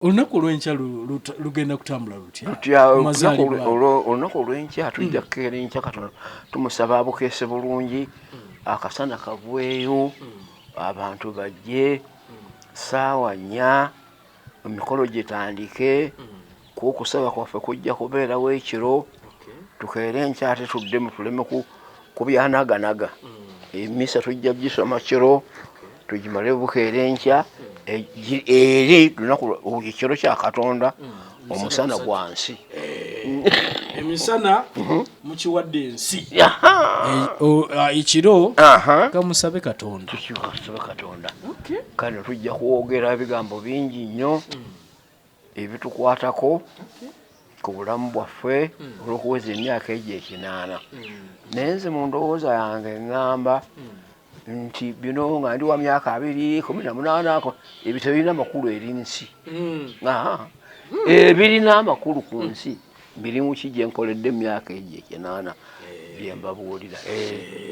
Olunaku olw'enkya lugenda kutambula lutya? Olunaku olw'enkya tujja kukeera enkya katono, tumusaba abukeese bulungi, akasana kagweyo, abantu bajje ssaawa 4, emikolo gitandike. Okusaba kwaffe kujja kubeerawo ekiro. Tukeere enkya ate tuddemu tuleme kubyanaganaga. Emisa tujja gisoma kiro, tugimale bukeera enkya. Eri lunaku ekiro kya Katonda, omusana gwa nsi. Emisana mukiwadde ensi, ekiro kamusabe Katonda. Tukisabe Katonda. Kale tujja kwogera ebigambo bingi nnyo ebitukwatako ku bulamu bwaffe olw'okuweza emyaka egyo 80. Naye nze mu ndowooza yange ŋŋamba nti bino nga ndi wa myaka 20, 18, ebyo tebirina makulu eri nsi. Ebirina amakulu ku nsi mirimu ki gye nkoledde mu myaka egyo 80 bye mbabuulira.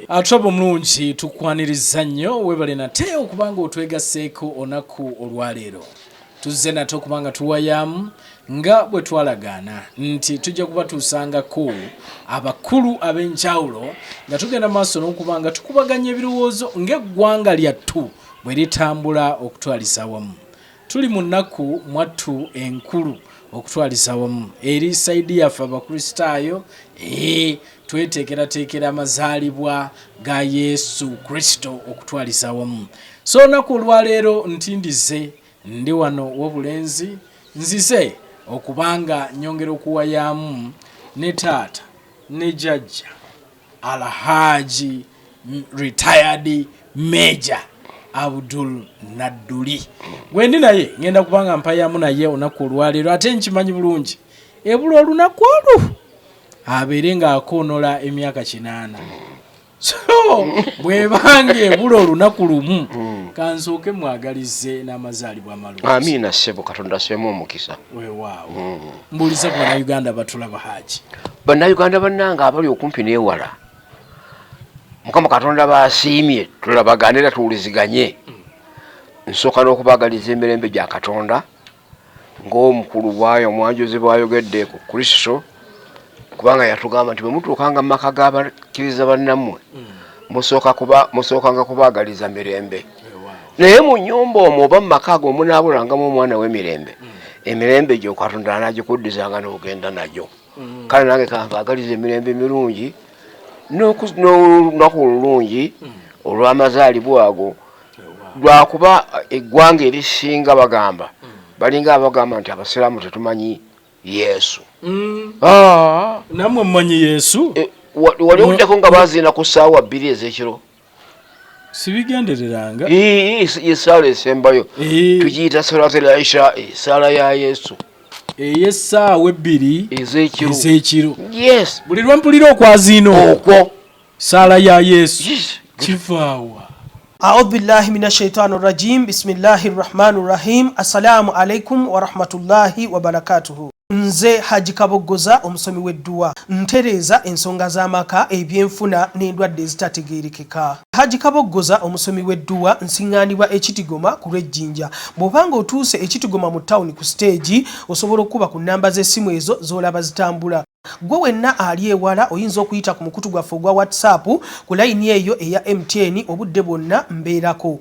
Atwaba omulungi, tukwaniriza nnyo, webale nate okubanga otwegasseeko olunaku olwaleero. Tuzze nate okuba nga tuwayaamu nga bwe twalagaana nti tujja kubatuusangako abakulu ab'enjawulo nga tugenda maaso n'okuba nga tukubaganya ebirowoozo ng'eggwanga lyattu bwe litambula okutwaliza awamu. Tuli mu nnaku mwattu enkulu okutwaliza awamu eri side yaffe Abakristaayo. Ee, tweteekerateekera amazaalibwa ga Yesu Kristo okutwaliza awamu. So olunaku olwaleero ntindize ndi wano w'obulenzi, nzize okubanga nyongera okuwayaamu ne taata ne jjajja Alhaji retired Major Abdul Nadduli gwendi naye, ngenda kubanga mpayamu naye olunaku olwaleero. Ate nkimanyi bulungi ebula olunaku olwo abeere ng'akoonola emyaka 80. So bwebanga ebula olunaku lumu, kansooke mwagalize n'amazaalibwa amalungi. Amiina ssebo, Katonda aseemu omukisa. Weewaawo. Mbuuliza ku Bannayuganda batulaba, Haji. Bannayuganda bannange abali okumpi n'ewala, Mukama Katonda basiimye tulabagane era tuwuliziganye. Nsooka n'okubaagaliza emirembe gya Katonda ng'omukulu bwayo omwanjuzi bwayogedde ku Kristo, kubanga yatugamba nti bwe mutuukanga mu maka g'abakkiriza bannammwe, musookanga kubaagaliza mirembe. Naye mu nnyumba omwo oba mu maka ago munaabulangamu omwana w'emirembe, emirembe gyo Katonda anaagikuddizanga n'ogenda nagyo. Kale nange kanvaagaliza emirembe mirungi n'olunaku olulungi olw'amazaalibwa ago, lwakuba eggwanga erisinga bagamba, balinga abagamba nti Abasiraamu tetumanyi Yesu. Ah. Nammwe mumanyi Yesu? Eh, wali owuddeko nga baziina ku ssaawa 2 ez'ekiro? Sibigendereranga. Yesaala esembayo tugiyita Salatul Isha, esaala ya Yesu. Ey'essaawa 2 ez'ekiro. Ez'ekiro. Yes. Buli lwempulira okwaziina okwo, saala ya Yesu kivaawa? Audhu billahi min ashaitani rajim, bismillahi rrahmani rrahim. Assalamu alaikum warahmatullahi wabarakatuhu. Nze Haji Kaboggoza, omusomi w'edduwa, ntereeza ensonga z'amaka, ebyenfuna n'endwadde ezitategeerekeka. Haji Kaboggoza, omusomi w'edduwa, nsiŋŋaanibwa Ekitigoma ku lw'Ejjinja. Bw'obanga otuuse Ekitigoma mu tawuni ku siteegi, osobola okukuba ku nnamba z'essimu ezo z'olaba zitambula. Gwe wenna ali ewala oyinza okuyita ku mukutu gwaffe ogwa WhatsApp ku layini eyo eya MTN, obudde bwonna mbeerako.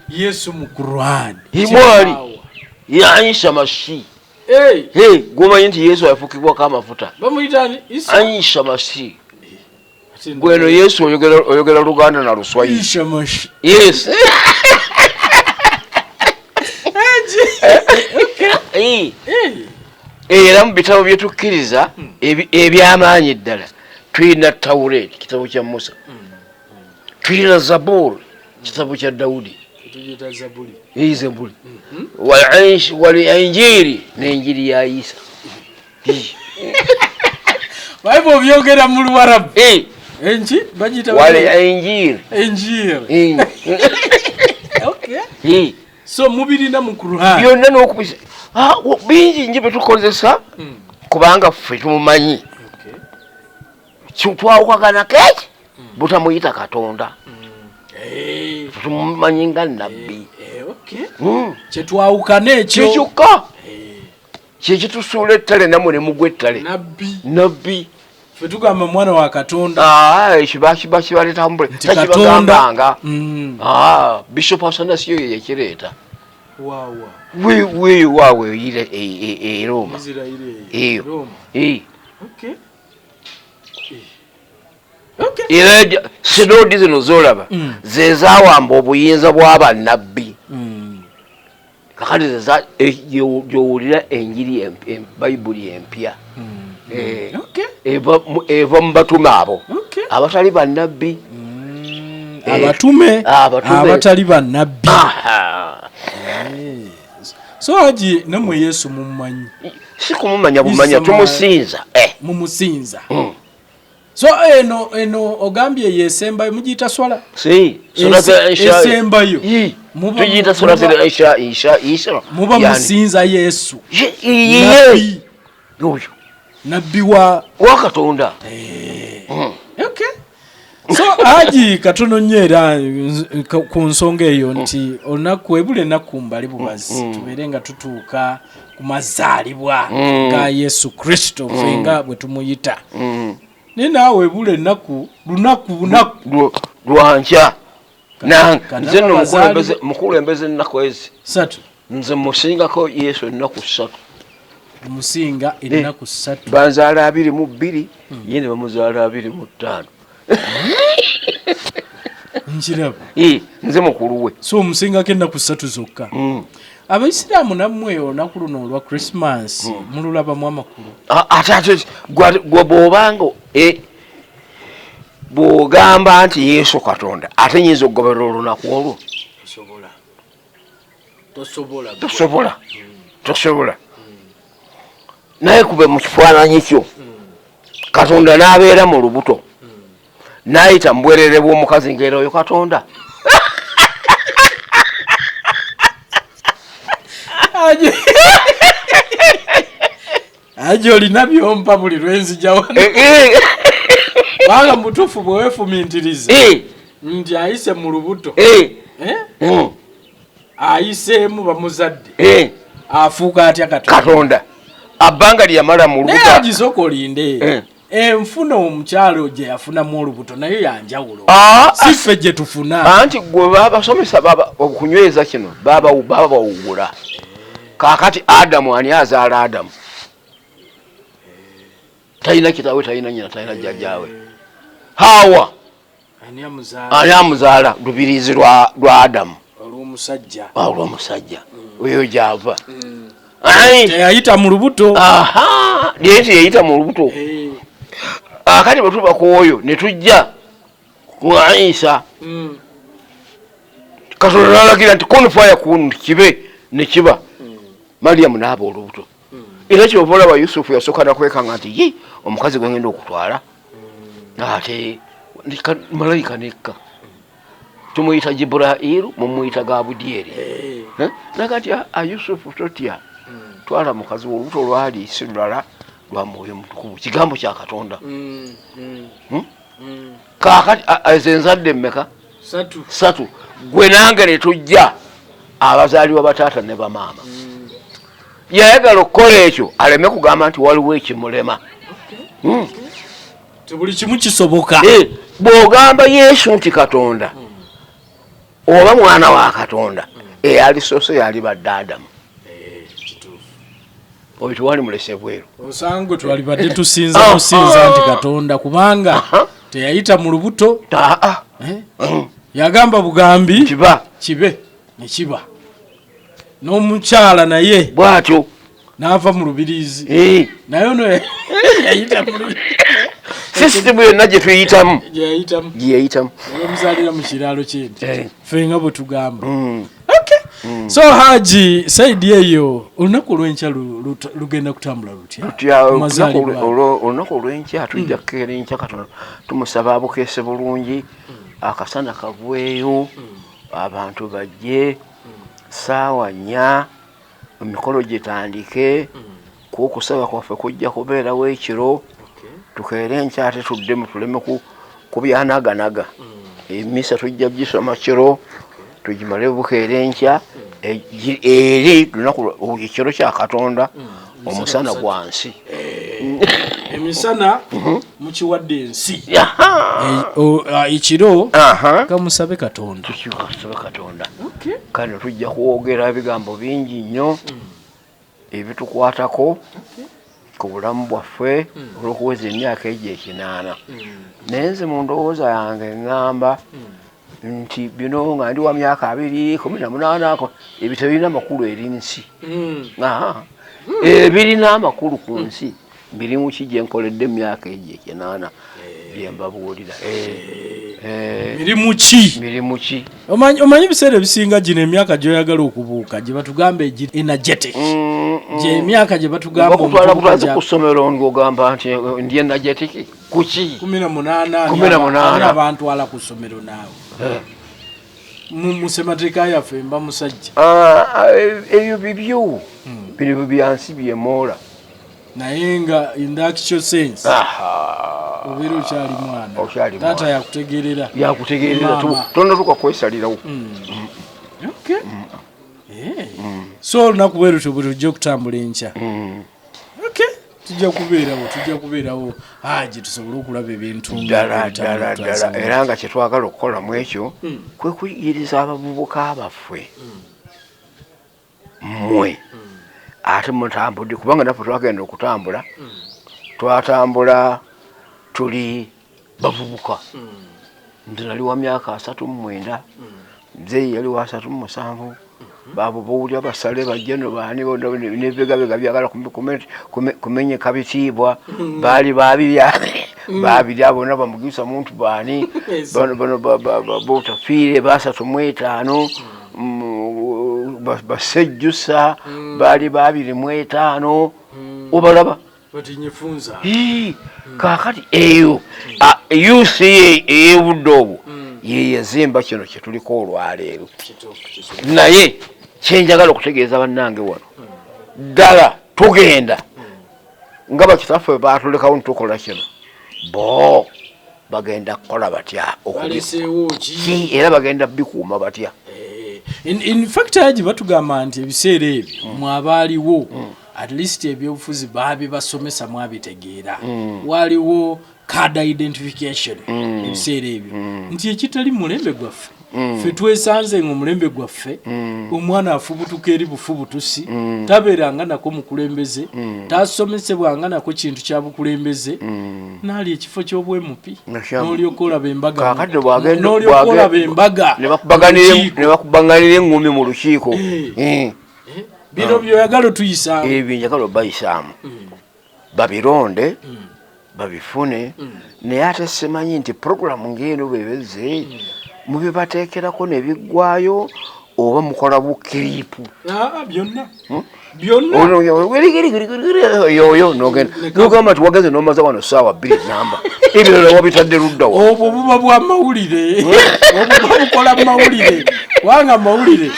Yesu mu Qur'an? Mwali ya Isa Masihi. Gumanyi nti Yesu afukibwako amafuta. Bamuyita Isa? Isa Masihi. Gweno Yesu oyogera Luganda na Luswayiri. Isa Masihi. Yes. Era mu bitabo byetukkiriza ebyamaanyi ddala tulina Tawureeti, kitabo kya Musa, tulina Zabur, kitabo kya Dawudi, Zaburi, wal Injiri, n'enjiri ya Isa. Bible obyogera mu Luwarabu? Enki bagiyita? Wal Injiri. Injiri. Okay, so mubirina mu Quran? Byonna n'okubisa bingi nyo byetukozesa, kubanga ffe tumumanyi. Twawukagana keki butamuyita Katonda, tumumanyi nga nabbi. Kyetwawukana ekyo. Kyekyokka. Kyekitusuula ettale namwe ne mugwa ettale. Nabbi. Ffe tugamba mwana wa Katonda. Ah, ekyo bakibaleeta mbule. Takibagambanga. Ah, Bishop Asanasio ye yakireeta. Wawa. We wawe ile e Roma. Eyo. Eh. Okay. Era sinodi zino zolaba ze zawamba obuyinza bw'abannabbi. Kakati gyowulira enjiri bayibuli empya eva mu batume abo abatali bannabbi. Abatume abatali bannabbi. So Haji namwe Yesu mumumanyi? Si kumumanya bumanya, tumusinza. Mumusinza. So eno ogambye yesembayo mugiyita swala? Si, esembayo. Tugiyita swala isha isha isha. Muba musinza Yesu. Ye. Yoyo. Nabbi wa Katonda. Okay. So Haji katono nnyo era ku nsonga eyo nti olunaku ebula ennaku mbali bubazi tubeere nga tutuuka ku mazaalibwa ga Yesu Kristo ffe nga bwe tumuyita. Naye naawe ebula ennaku lunaku bunaku lwankya. Nze nno mukulembeze ennaku ezi ssatu. Nze musingako Yesu ennaku ssatu. Musinga ennaku ssatu. Banzaala 22, ye ne bamuzaala 25. Nkiraba. Nze mukulu we. So omusingako ennaku ssatu zokka. Abaisiraamu nammwe olunaku luno olwa Christmas mululabamu amakulu? Ate gwe bw'obanga bw'ogamba nti Yesu Katonda, ate nyinza okugoberera olunaku olwo? Tosobola. Tosobola. Naye kube mu kifaananyi kyo Katonda n'abeera mu lubuto n'ayita mu bwerere bw'omukazi ng'era oyo Katonda. Aje olina byompa buli lwenzija wano. Kubanga mutuufu bwe weefumintiriza nti ayise mu lubuto, ayiseemu bamuzadde, afuuka atya Katonda? Abbanga lye yamala mu lubuto. Naye agisooka olinde. Enfuna omukyalo gye yafunamu olubuto nayo yanjawulo. Si ffe gye tufuna. Anti gwe babasomesa okunyweza kino babawugula. Kaakati Adamu ani azaala Adamu? Talina kitaawe, talina nnyina, talina jjajjaawe. Hawa ani amuzaala? Lubiriizi lwa Adamu. Olw'omusajja. Oyo gy'ava. Teyayita mu lubuto. Naye teyayita mu lubuto. Akati bwe tuba ku oyo ne tujja ku Isa. Katonda n'alagira nti kun fayakun, kibe ne kiba. Mariyamu n'aba olubuto. Era kyova olaba Yusufu yasooka nakwekanga nti ye omukazi gwe ngenda okutwala ate malayika nekka. Tumuyita Jibrailu, mumuyita Gabudyeri. Nakati Yusufu totya, twala mukazi olubuto lwali si lulala lwa Mwoyo Mutukuvu, kigambo kya Katonda. Kaakati ezo enzadde mmeka? Ssatu. Gwe nange ne tujja abazaalibwa bataata ne bamaama. Yayagala okukola ekyo aleme kugamba nti waliwo ekimulema. Buli kimu kisoboka. Bw'ogamba Yesu nti Katonda oba mwana wa Katonda, eyalisoose yalibadde Adamu. Oyo tewali mulese bweru. Osanga twalibadde tusinza musinza nti Katonda kubanga teyayita mu lubuto. Yagamba bugambi kibe ne kiba. N'omukyala naye bw'atyo n'ava mu lubiriizi. Naye ono yayita mu lubiriizi. Sisitimu yonna gye tuyitamu gye yayitamu. Bamuzaalira mu kiraalo ky'ente. Ffe nga bwe tugamba. So Haji Saidi, eyo olunaku olw'enkya lugenda kutambula lutya? Olunaku olw'enkya tujja kukeera enkya katono, tumusaba abukeese bulungi, akasana kagweyo, abantu bajje 4:00, emikolo gitandike, kuokusaba kwaffe kujja kubeerawo ekiro, tukeere enkya ate tuddemu tuleme kubyanaganaga. Emisa tujja gisoma kiro, tugimale bukeera enkya. Eri lunaku ekiro kya Katonda, omusana gwa nsi. Emisana mukiwadde ensi, ekiro kamusabe Katonda. Tukisabe Katonda. Kale tujja kwogera ebigambo bingi nnyo ebitukwatako ku bulamu bwaffe olw'okuweza emyaka egyo 80. Naye nze mu ndowooza yange ŋŋamba nti bino nga ndi wa myaka 20, 18, ebyo tebirina makulu eri nsi. Ebirina amakulu ku nsi mirimu ki gye nkoledde mu myaka egyo 80 bye mbabuulira. Mirimu ki? Mirimu ki? Omanyi ebiseera ebisinga gino emyaka gy'oyagala okubuuka gye batugamba egi energetic, gye emyaka gye batugamba Bakutwala butwazi ku ssomero ng'ogamba nti ndi energetic kuki? 18. 18. Ani abantwala ku ssomero naawe? Mu ssemateeka yaffe mba musajja. Ebyo bibyo, bino byansi byemoola. Naye nga in the actual sense obeera okyali mwana. Okyali Taata mwana. yakutegeerera. Yakutegeerera. Maama. Tonatuka kwesalirawo. Okay. So olunaku bwe lutyo bwe tujja okutambula enkya. Okay, tujja kubeerawo Haji, tusobole okulaba ebintu nga Ddala ebitambula. ddala ddala. Era nga kyetwagala okukola mu ekyo kwe kuyigiriza abavubuka baffe, mmwe ate mutambudde, kubanga naffe twagenda okutambula, twatambula tuli bavubuka. Nze nali wa myaka 39, nze yali wa 37. Babo bowulira basale bajjeno baani nebigabega byagala kumenyeka bitiibwa, baali babiri abo bonna bamugisa muntu baani, bano botafiire 35, basejjusa baali 25, obalaba. Batinyifunza. Kaakati eyo UCA ey'obudde obwo ye yazimba kino kyetuliko olwaleero. Naye kyenjagala okutegeeza bannange wano, ddala tugenda nga bakitaffe batulekawo nitukola kino, bo bagenda kukola batya? Baleseewo ki? Ki era bagenda bikuuma batya? In fact, Haji, batugamba nti ebiseera ebyo mwabaaliwo, at least ebyobufuzi baabibasomesa, mwabitegeera, waliwo card identification ebiseera ebyo, nti ekitali mulembe gwaffe. Ffe twesanze nga omulembe gwaffe omwana afubutuka eri bufubutusi, tabeeranga nako mukulembeze, tasomesebwanga nako kintu kya bukulembeze, naali ekifo ky'obwemupi n'olyoka olaba embaga Kaakati bwagenda n'olyoka olaba embaga ne bakubaganira mu lukiiko. Ne bakubaganira eŋŋumi mu lukiiko. Bino byoyagala otuyisaamu. Ebyo njagala obayisaamu, babironde, babifune. Naye ate simanyi nti puroguramu ng'eno bwebezze mubibateekerako ne biggwayo oba mukola bukiripu? Ah, byonna byonna. Yoyo nogenda nogamba nti wagenze nomaza wano saawa 2 namba, ebirala wabitadde luddawa? Obwo buba bwa mawulire, obwo buba bukola mawulire, kubanga mawulire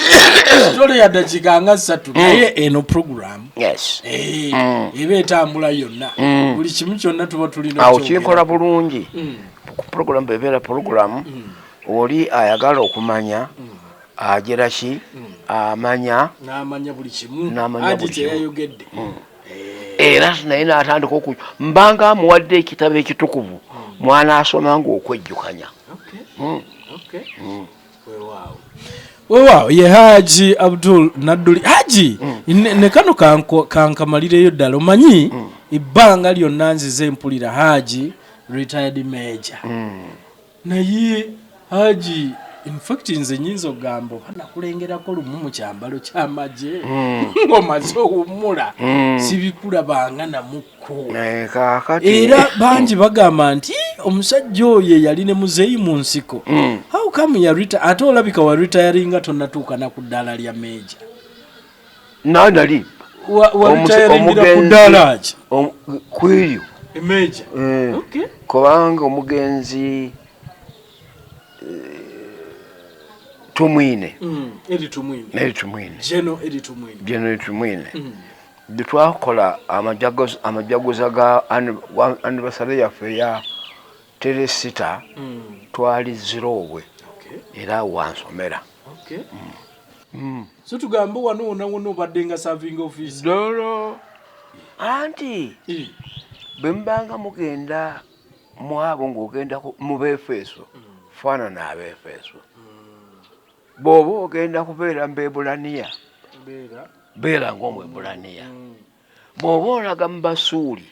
sitole ya dakiika nga 3, naye eno program eba etambula yonna, buli kimu kyonna tuba tulina Awo okyogera. kinkola bulungi. Ku puroguramu bebeera puroguramu, oli ayagala okumanya agira ki amanya. N'amanya buli kimu. N'amanya Haji buli kimu. kyeyayogedde. Era naye n'atandika oku mbanga amuwadde ekitabo ekitukuvu mwana asoma ng'okwejjukanya. Okay. Weewaawo, weewaawo. Ye Haji Abdul Nadduli. Haji, ne kano kankamalireyo ddala. Omanyi ebbanga lyonna nzize mpulira Haji retired major, naye Haji, in fact nze nyinza okugamba oba nakulengerako lumu mu kyambalo ky'amagye ng'omaze owummula, sibikulabanga namukko. Kaakati Era bangi bagamba nti omusajja oyo yali ne muzeeyi mu nsiko, how come yarita ate olabika wa retiringa tonnatuuka na ku ddaala lya major? Nali Waretiringira ku ddaala ki? Kwiryo. Major. Okay. Kubanga omugenzi Tumwine. Eri Tumwine. Eri Tumwine. Geno Eri Tumwine. Geno Tumwine, twakola amajaguza ga anniversary yaffe ya teresita, twali Ziroobwe. Era wansomera. So tugambe wano wona wona obadde nga serving officer. Ddala anti bwe mubanga mugenda mu abo ng'ogenda mu Beefeso, faanana Abeefeso. Bw'oba ogenda kubeera mu Beebulaniya, beera ng'Omwebulaniya. Bw'oba olaga mu Basuuli,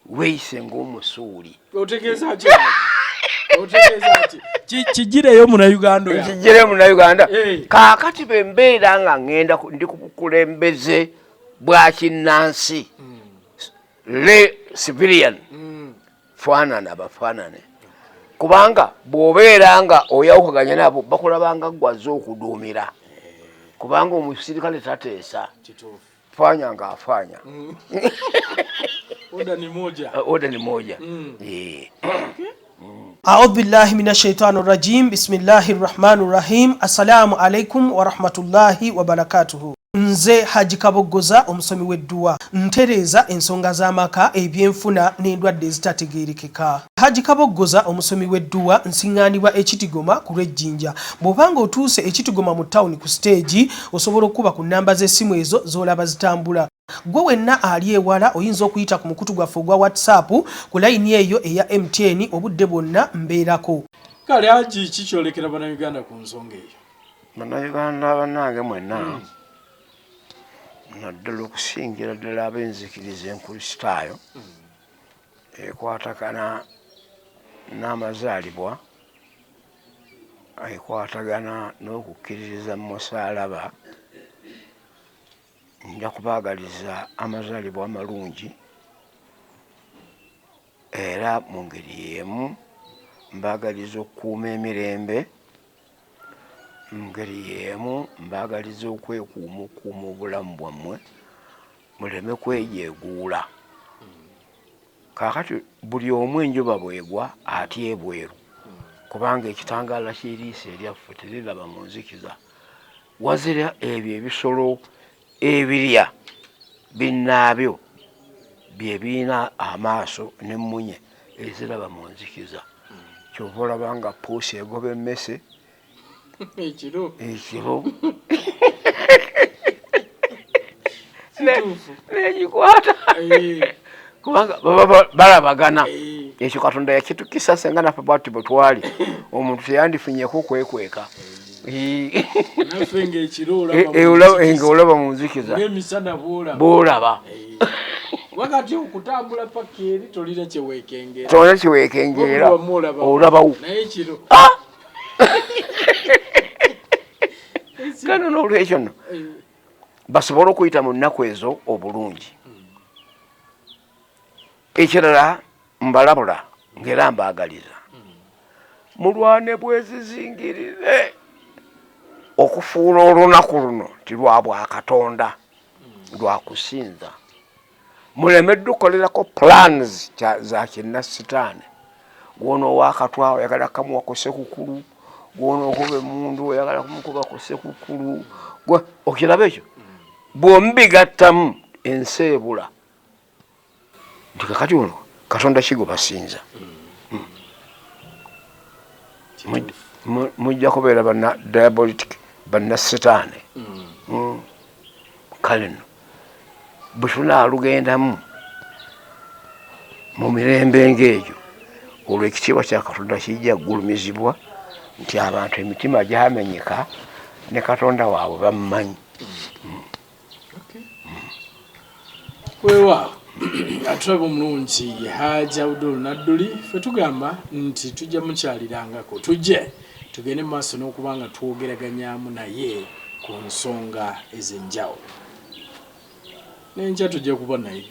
weeyise ng'Omusuuli. Otegeeza ki? Otegeeza ki? Kigireyo Munnayuganda oyo. Kigireyo Munnayuganda. Kaakati bwe mbeera nga ŋŋenda ndi ku bukulembeze bwa kinnansi, le civilian, faanana bafaanane, kubanga bw'obeera nga oyawukaganya nabo bakulabanga ggwe azze okuduumira, kubanga omusirikale tateesa. Fanya nga afaanya. Order ni moja. Order ni moja. Audhu billahi min ashaitani rajim, bismillahi rahmani rahim. Assalamu alaikum warahmatullahi wabarakatuhu. Nze Haji Kaboggoza, omusomi w'edduwa, ntereeza ensonga z'amaka, ebyenfuna n'endwadde ezitategeerekeka. Haji Kaboggoza, omusomi w'edduwa, nsiŋŋaanibwa Ekitigoma ku lw'Ejjinja. Bw'obanga otuuse Ekitigoma mu tawuni ku siteegi, osobola okukuba ku nnamba z'essimu ezo z'olaba zitambula. Gwe wenna ali ewala oyinza okuyita ku mukutu gwaffe ogwa WhatsApp ku layini eyo eya MTN, obudde bwonna mbeerako. Kale Haji, kikyolekera Bannayuganda ku nsonga eyo? Bannayuganda bannange mwenna, naddala okusingira ddala ab'enzikiriza Enkristaayo ekwatagana n'amazaalibwa, ekwatagana n'okukkiririza mu musaalaba, nja kubaagaliza amazaalibwa amalungi, era mu ngeri y'emu mbaagaliza okukuuma emirembe, mu ngeri y'emu mbaagaliza okwekuuma, okukuuma obulamu bwammwe muleme kwejeeguula. Kaakati buli omu enjuba bw'egwa atya ebweru, kubanga ekitangaala ky'eriiso eryaffe teriraba mu nzikiza, wazira ebyo ebisolo ebirya binnaabyo bye birina amaaso n'emmunye eziraba mu nzikiza. Kyova olaba nga puusi egoba emmese ekiro. Ekiro negikwata, kubanga baba balabagana. Ekyo Katonda yakitukisa, senga naffe bwati bwe twali, omuntu teyandifunyeko okwekweka. Naffe ng'ekiro nga olaba mu nzikiza. Ng'emisana bwolaba. Bwolaba. Wakati okutambula paka eri tolina kyeweekengera. Tolina kyeweekengera, olabawo. Naye ekiro. Kano n'olwekyo nno basobole okuyita mu nnaku ezo obulungi. Ekirala mbalabula ng'era mbaagaliza mulwane bwezizingirire okufuula olunaku luno ti lwa bwakatonda, lwakusinza, muleme ddukolerako plans za kinnasitaane. Gwona owakatwa oyagala kamuwa ku sekukulu, gwona okuba emundu oyagala kumukuba ku sekukulu, okiraba ekyo bw'omubigattamu ensi ebula nti kakati olwo Katonda kigo basinza. Mujja kubeera banna diabolic, banna sitaane. Kale nno bwe tunaalugendamu mu mirembe ng'egyo, olwo ekitiibwa kya Katonda kijja kugulumizibwa nti abantu emitima gyamenyeka ne Katonda waabwe bamumanyi. Weewaawo, atulaba omulungi Haji Abdul Nadduli, ffe tugamba nti tujja mukyalirangako, tujje tugende mu maaso n'okuba nga twogeraganyamu naye ku nsonga ez'enjawulo. N'enkya tujja kuba naye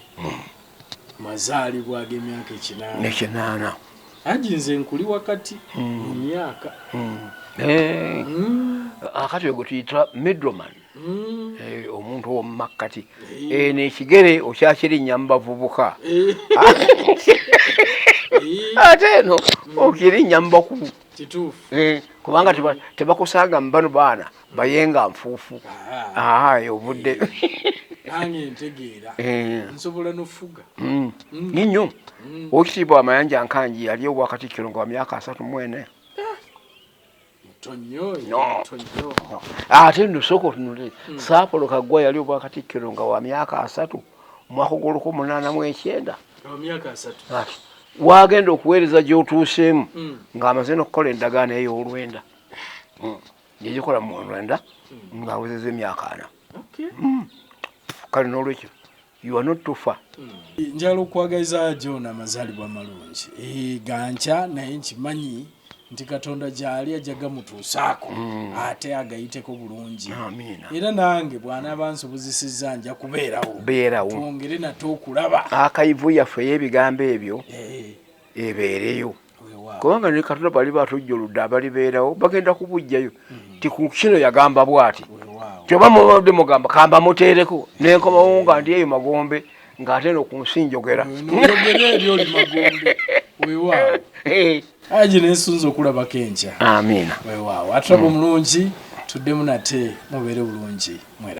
mazaalibwa ag'emyaka 80. 80. Haji, nze nkuli wakati mu myaka. Akati ogwo tuyita middleman, omuntu ow'omu makkati. Eno ekigere okyakirinnya mu bavubuka, ate eno okirinnya mu bakulu. Kubanga tebakusanga mu bano baana bayenga nfuufu obudde. Nange ntegeera, nsobola nofuga. Nnyo. Owekitiibwa Amayanja Nkangi yali obwakatikkiro nga wa myaka 34. Ate nno sooka otunule hmm. Saapolo Kaggwa yali obwakatikkiro nga wa myaka asatu mwaka ogw'olukumi munaana mu ekyenda wagenda okuweereza gy'otuuseemu hmm. ng'amaze n'okukola endagaano ey'olwenda hmm. yagikola mu lwenda ng'awezeza emyaka ana. Kale n'olwekyo you are not too far. Njagala okukwagaliza John amazaalibwa amalungi eh, gankya naye nkimanyi nti Katonda gyali ajja gamutuusaako mm. ate agayiteko bulungi. Era nange bw'anaaba nsobozesezza nja kubeerawo twongere nate okulaba akayivu yaffe ey'ebigambo ebyo eh. ebeereyo kubanga ne Katonda bali batujjuludde abalibeerawo bagenda kubujjayo mm. ti ku kino yagamba bwati kyoba mubadde mugamba kamba muteereko nenkomawo nga ndi eyo magombe ng'ate no ku nsi njogera aji nensunza okulabako enkya amiina weewaawo atulaba omulungi tuddemu nate mubeere bulungi mwera.